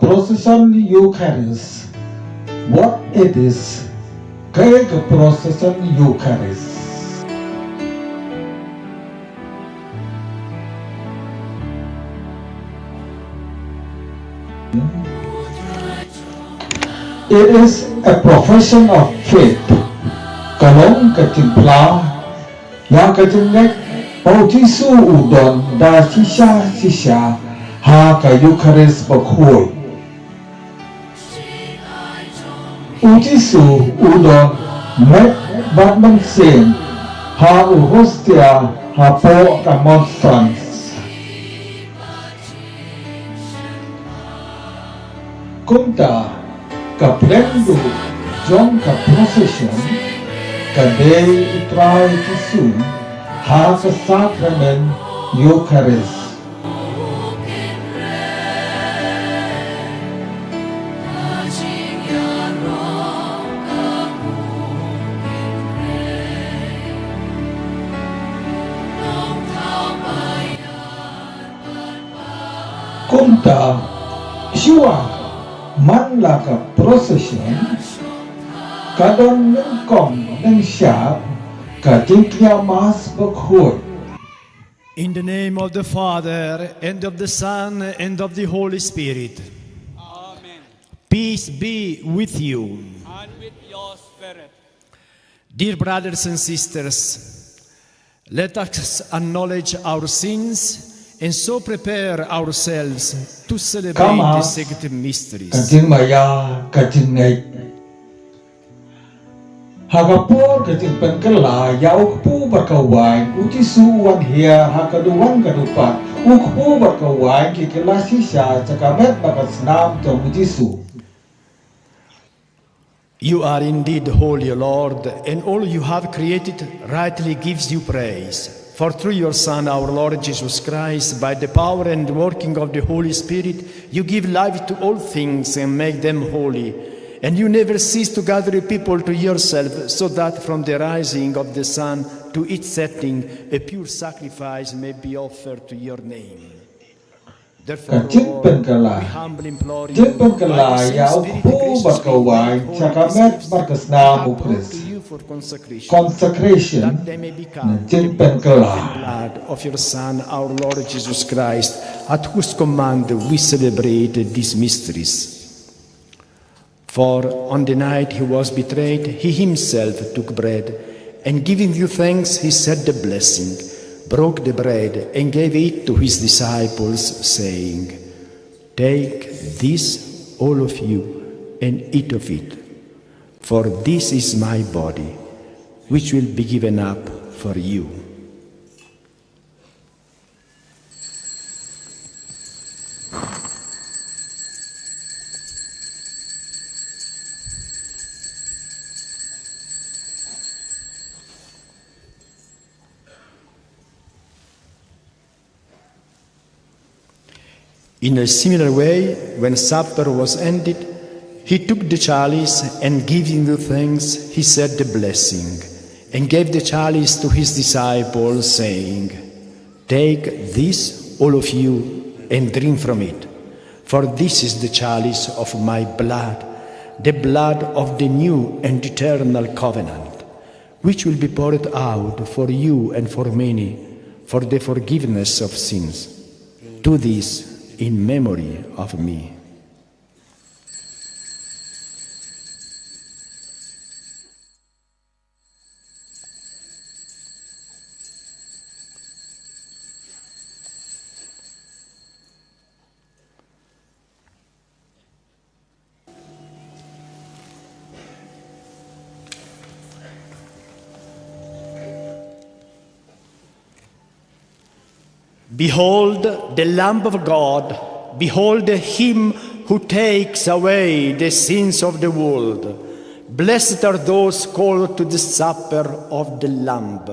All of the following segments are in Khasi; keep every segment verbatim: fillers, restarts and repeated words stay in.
Procession Eucharist. What it is? Kaei ka procession Eucharist? It is a profession of faith. Ka long ka jingphla ïa ka jingngeit ba u Jisu u don da shisha shisha ha ka Eucharist bakhuid. U Jisu u don met bad mynsiem ha u hostia hapoh ka monstrance. Kumta ka pdeng duh jong ka procession ka dei u Trai Jisu ha ka sakramen Eucharist. Kumta shuwa man la ka procession ka don nyngkong nyngshap ka jingkñia Mass bakhuid. In the name of the Father, and of the Son, and of the Holy Spirit. Amen. Peace be with you. And with your spirit. Dear brothers and sisters, let us acknowledge our sins and so prepare ourselves to celebrate the sacred mysteries. Ka jingmaïa ka jingngeit. Ha ka por ka jingpynkylla ïa u kpu bad ka waiñ, u Jisu u wan hiar ha ka duwan ka dupat. U kpu bad ka waiñ ki kylla shisha sha ka met bad ka snam jong u Jisu. You are indeed holy, O Lord, and all you have created rightly gives you praise. For through your Son, our Lord Jesus Christ, by the power and working of the Holy Spirit, you give life to all things and make them holy. And you never cease to gather your people to yourself, so that from the rising of the sun to its setting, a pure sacrifice may be offered to your name. Ka jingpynkylla, jingpynkylla ïa u kpu bad ka waiñ sha ka met bad ka snam u Khrist. Consecration, jingpynkylla. Blood of your Son, our Lord Jesus Christ, at whose command we celebrate these mysteries. For on the night he was betrayed, he himself took bread, and giving you thanks, he said the blessing, broke the bread, and gave it to his disciples, saying, "Take this, all of you, and eat of it, for this is my body, which will be given up for you." In a similar way, when supper was ended, he took the chalice and, giving you thanks, he said the blessing and gave the chalice to his disciples, saying, "Take this, all of you, and drink from it, for this is the chalice of my blood, the blood of the new and eternal covenant, which will be poured out for you and for many for the forgiveness of sins. Do this in memory of me." Behold the Lamb of God. Behold him who takes away the sins of the world. Blessed are those called to the supper of the Lamb.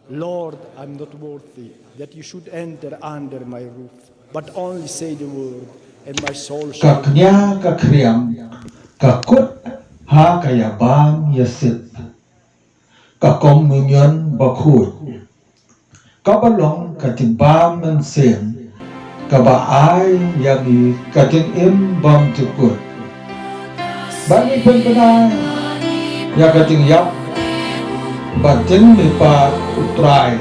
Lord, I'm not worthy that you should enter under my roof, but only say the word, and my soul shall. Ka kñia ka khriam, ka kut ha ka ïabam ïasit. Ka komunion bakhuid, kaba long ka jingbam mynsiem kaba ai ïa ngi ka jingim bymjukut. Ba ngi pynbna ïa ka jingïap ba jong ngi pat U Trai.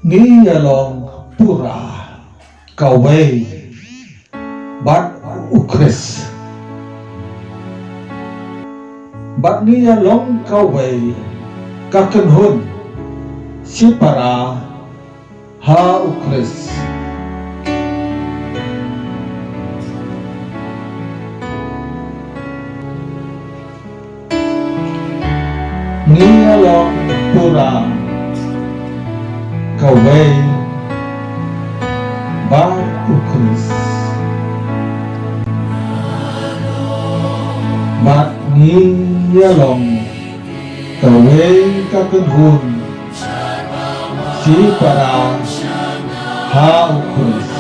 Ngi ïa long pura kawei bad U Khrist. Bad ngi ïa long kawei ka kynhun shipara ha U Khrist. Ngi ïa long pura kawei bad U Khrist. Bad ngi ïa long kawei ka kynhun shipara ha U Khrist.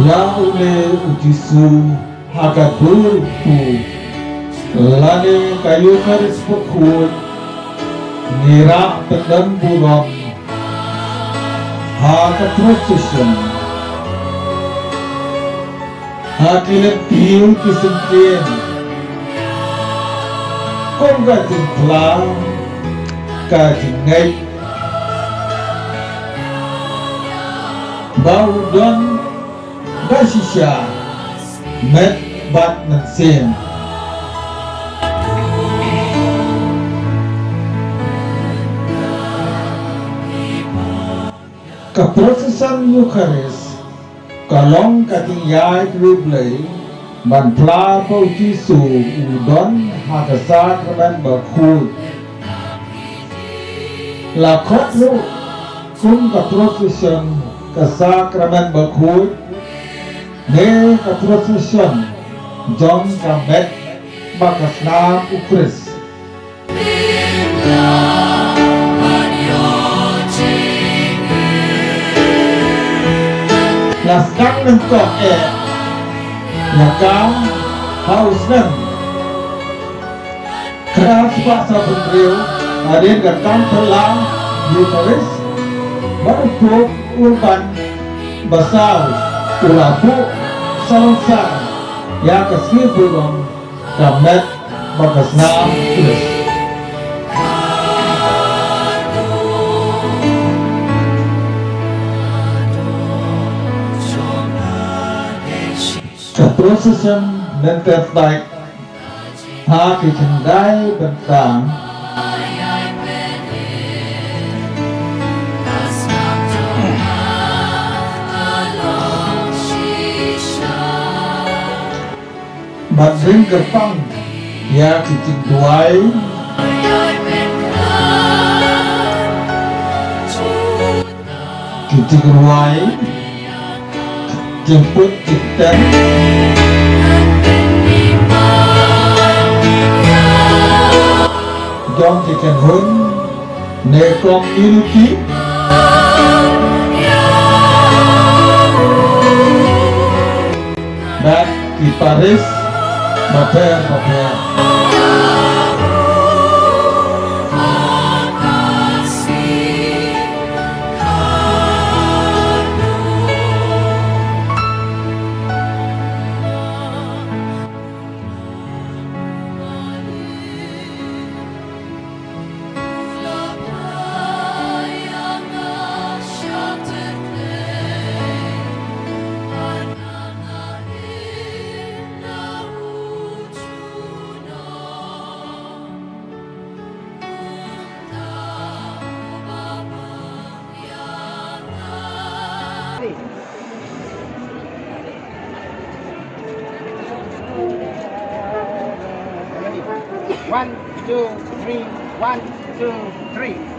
Ïa une U Jisu ha ka dur u lane ka Eukharist bakhuid ngi rah pyndem burom ha ka procession. Ha ki lynti ki syngkien kum ka jingphla, ka jingngeit ba u don ba shisha met bad mynsiem. Ka procession Eukharist ka long ka jingïaid riewblei ban phla ba U Jisu u don ha ka sakramen bakhuid. La khot ruh kum ka procession ka sakramen bakhuid ne ka procession jong ka met bad ka snam U Khrist. La sdang nyngkong eh ïa ka ha u snem khyndai spah saw phew hynriew hadien ka kam phylla Eukharist, bad u Pope Urban ba saw u la buh sawsawsar ïa ka sngi burom ka met bad ka snam Khrist. Ka procession lynter dait ha ki khyndai bynta. Bad ring kyrpang ïa ki jingduwai, ki jingrwai, Jingput jingtem jong ki kynhun ne community bad ki paris bapher bapher. One, two, three, one, two, three.